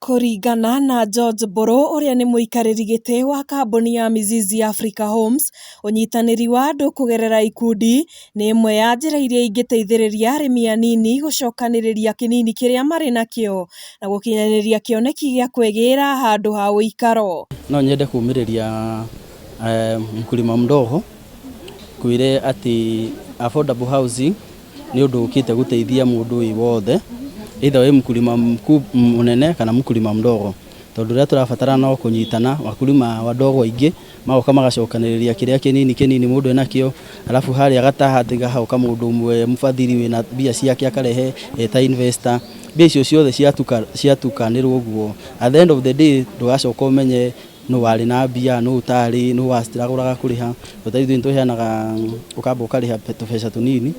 Kũringana na George Mbũrũ ũrĩa nĩ mũikarĩri gĩtĩ wa kambuni ya Mizizi Africa Homes, ũnyitanĩri wa andũ kũgerera ikundi nĩ ĩmwe ya njĩra iria ingĩteithĩrĩria arĩmi anini gũcokanĩrĩria kĩnini kĩrĩa marĩ nakĩo na gũkinyanĩria kĩoneki gĩa kwĩgĩra handũ ha ũikaro. No nyende kumĩrĩria mkulima mdogo kwĩre atĩ affordable housing nĩ ũndũ ũkĩte gũteithia mũndũ wĩ wothe, either wĩ mkulima mũnene kana mkulima mdogo, tondũ ũrĩa tũrabatara no kũnyitana. Wakulima wadogo aingĩ magoka magacokanĩrĩria kĩrĩa kĩnini kĩnini mũndũ enakĩo, alafu harĩa gatagatĩ gahoka mũndũ ũmwe mũbathiri wĩna mbia ciake akarehe eta investor. Mbia icio ciothe ciatukanĩrwo ũguo, at the end of the day ndũgacoka ũmenye nũ warĩ na mbia, nũ ũtarĩ, nũ wastragũraga kũrĩha. Ta ithuĩ nĩtũheanaga, ũkamba ũkarĩha tũbeca tũnini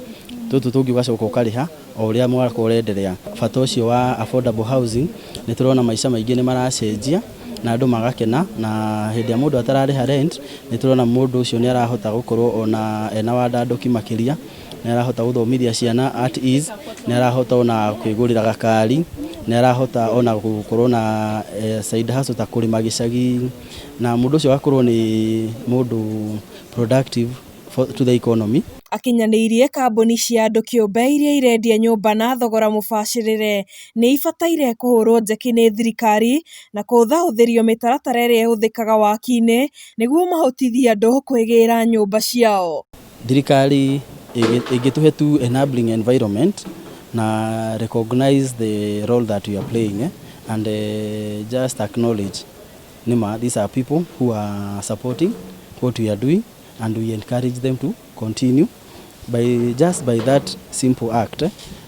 tũtũ tũngĩ, ũgacoka ũkarĩha o ũrĩa mwaka ũrenderea. Bata ũcio wa affordable housing, nĩ tũrona maica maingĩ nĩ maracenjia na andũ magakena, na hĩndĩ ĩrĩa mũndũ atararĩha rent, nĩ tũrona mũndũ ũcio nĩ arahota gũkorwo ona ena wandandũki makĩria, nĩ arahota gũthomithia ciana at ease, nĩ arahota ona kwĩgũrĩra gakari, nĩ arahota ona gũkorwo na side hustle ta kũrĩma gĩcagi, na mũndũ ũcio agakorwo nĩ mũndũ productive to the economy. Akinyanĩirie kambuni cia andũ kĩũmbe iria irendia nyũmba na thogora mũbacĩrĩre nĩ ibataire kũhũrwo njeki nĩ thirikari na kũhũthahũthĩrio mĩtaratara ĩrĩa ĩhũthĩkaga waki-inĩ nĩguo mahotithie andũ kwĩgĩra nyũmba ciao. Thirikari ĩngĩtũhe tu enabling environment na recognize the role that we are playing, and just acknowledge nĩma these are people who are supporting what we are doing and we encourage them to continue. By just by that simple act,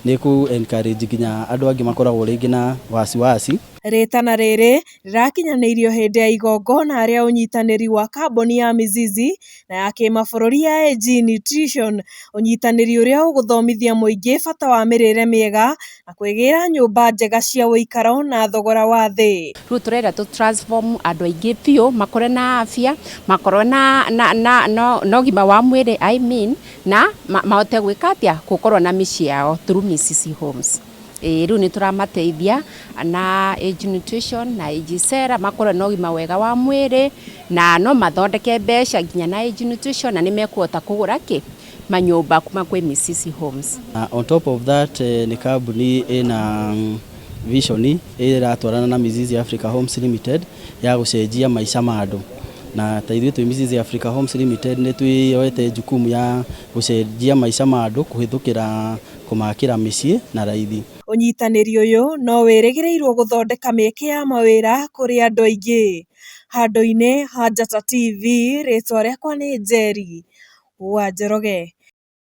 nĩ ku encourage nginya andũ angĩ makoragwo rĩngĩ na wasiwasi. Rĩtana rĩrĩ rĩrakinyanĩirio hĩndĩ ya igongona rĩa ũnyitanĩri wa kambuni ya Mizizi na ya kĩmabũrũri ya AG Nutrition, ũnyitanĩri ũrĩa ũgũthomithia mũingĩ bata wa mĩrĩre mĩega na kwĩgĩra nyũmba njega cia ũikaro na thogora wa thĩ. Rĩu tũrenda tũ transform andũ aingĩ biũ, makorwo na afya, makorwo na ũgima wa mwĩrĩ, I mean, na mahote gwĩka atĩa, gũkorwo na mĩciĩ yao through Mizizi Homes. Ĩĩ, rĩu nĩ tũramateithia na Age Nutrition na Age Sera makorwo na ũgima wega wa mwĩrĩ, na no mathondeke mbeca nginya na Age Nutrition, na nĩ mekũhota kũgũra kĩ manyũmba kuma kwĩ Mizizi Homes. On top of that, nĩ kambuni ĩna vision ĩratwarana na Mizizi Africa Homes Limited ya gũcenjia maica ma andũ, na ta ithuĩ twĩ Mizizi Africa Homes Limited nĩ twĩyoete jukumu ya gũcenjia maica ma andũ kũhĩtũkĩra kũmakĩra mĩciĩ na raithi. Ũnyitanĩri ũyũ no wĩrĩgĩrĩirwo gũthondeka mĩeke ya mawĩra kũrĩ andũ aingĩ. Handũ-inĩ ha Njata TV, rĩtwa rĩakwa nĩ Njeri wa Njoroge.